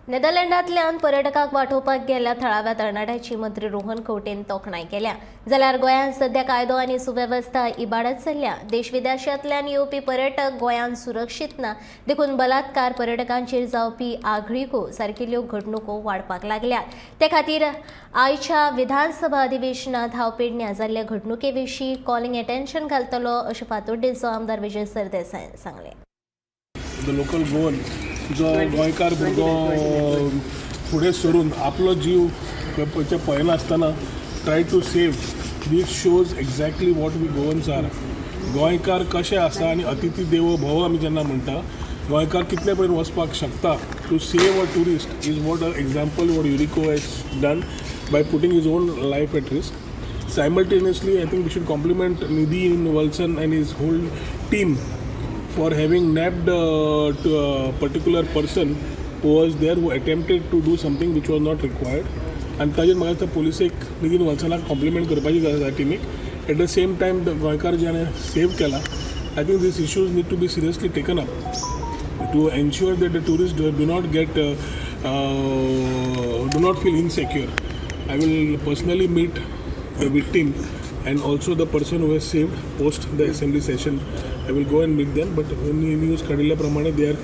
नेदरलँडांतल्यान पर्यटकांक वाटोवपाक गेल्ल्या थळाव्या तरणाट्याची मंत्री रोहन खंवटेन तोखणाय केल्या. जाल्यार गोंयांत सध्या कायदो आनी सुवेवस्था इबाडत चल्ल्या. देश विदेशांतल्यान येवपी पर्यटक गोंयांत सुरक्षीत ना, देखून बलात्कार, पर्यटकांचेर जावपी आगळिको सारकिल्ल्यो घडणुको वाडपाक लागल्यात. ते खातीर आयच्या विधानसभा अधिवेशनात हांव पेडण्यां जाल्ल्या घडणुके विशीं कॉलिंग एटेन्शन घालतलो, अशें फातोड्डेंचो आमदार विजय सरदेसायान सांगलें. The local Goan, जो गोंयकार भुरगो फुडें सरून आपलो जीव ते पळयनासतना try to save, this shows exactly what we Goans are. गोंयकार कशे आसा आनी अतिथी देवो भव आमी जेन्ना म्हणटा, गोंयकार कितले पर्यंत वचपाक शकता to save a tourist is what a example what Eurico has done by putting his own life at risk. Simultaneously, I think we should compliment Nidhin Valsan and his whole team for having nabbed to a particular person who was there, who attempted to do something which was not required. आनी ताजेर म्हाका दिसता पुलिसेक, Nidhin वल्सनाक compliment करपाची गरज आसा टिमीक. At the same time, the गोंयकार ज्याणे save केला, I think these issues need to be seriously taken up to ensure that the tourists do not get do not feel insecure. I will personally meet the victim and also the person who has saved post the assembly session. I will go and meet them. But news काडिल्ल्या प्रमाणे they are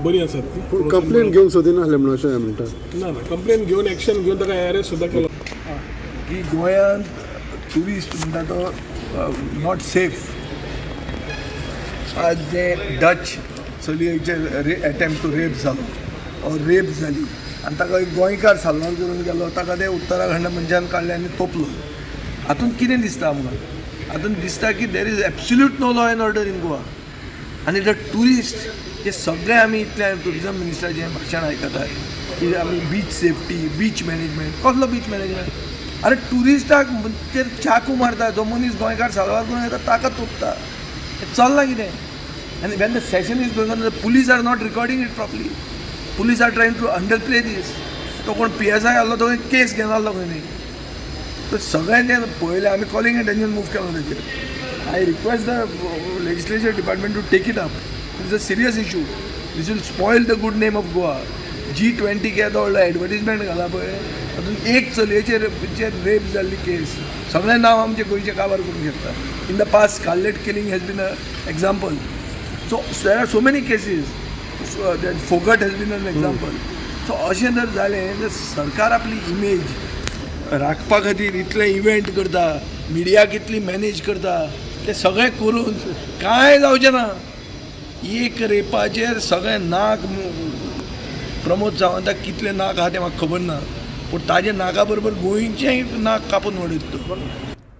बरी आसात ती. पूण complain घेवंक सोदिनासले म्हणून अशें म्हणटा. ना ना, कंप्लेन घेवन, एक्शन घेवन ताका अरेस्ट सुद्दां केलो. की गोंयांत ट्युरिस्ट म्हणटा तो not safe. आज जे डच चलयेचे रे एटेम्प्ट टू रेप जालो ऑर रेप जाली आनी ताका एक गोंयकार साल्वार करून गेलो, ताका ते उत्तराखंड मनशान काडले आनी तोपलो. हातूंत कितें दिसता आमकां? हातूंत दिसता की there is absolute no law and order in Goa. आनी the tourist हे सगळे आमी इतल्या ट्युरिजम मिनिस्टराचें भाशण आयकतात की आमी बीच सेफ्टी, बीच मॅनेजमेंट. कसलो बीच मॅनेजमेंट? अरे, ट्युरिस्टाक तेर चाकू मारता. जो मनीस गोंयकार साल्वार करून येता ताका तोपता. हें चल्लां कितें? आनी when the session is going on, the police are not recording it properly. Police are trying to underplay this. तो कोण पीएसआय आहलो, तो केस घेनासलो खंय न्ही. तर सगळ्यांचे पळयलें आमी, कॉलिंग एटेन्शन मूव केलो तेजेर. I request the legislature department to take it up. It's a serious issue. This will spoil the good name of Goa. G20 केदो व्हडलो एडवर्टीजमेंट घाला पळय, तातूंत एक चलयेचेर रेप जाल्ली केस सगळें नांव आमचें गोंयचें काबार करूंक शकता. In the past, Scarlett killing has been a example. So there are so many cases. Phogat has been an example. So अशें जर जालें तर सरकार आपली इमेज राखपा खातीर इतले इव्हेंट करता, मिडिया कितली मॅनेज करता, ते सगळें करून कांय जावचें ना. एक रेपाचेर सगळें नाक, प्रमोद सावंताक कितलें नाक आहा तें म्हाका खबर ना, पूण ताजे नाका बरोबर गोंयचेंय नाक कापून उडयत तो.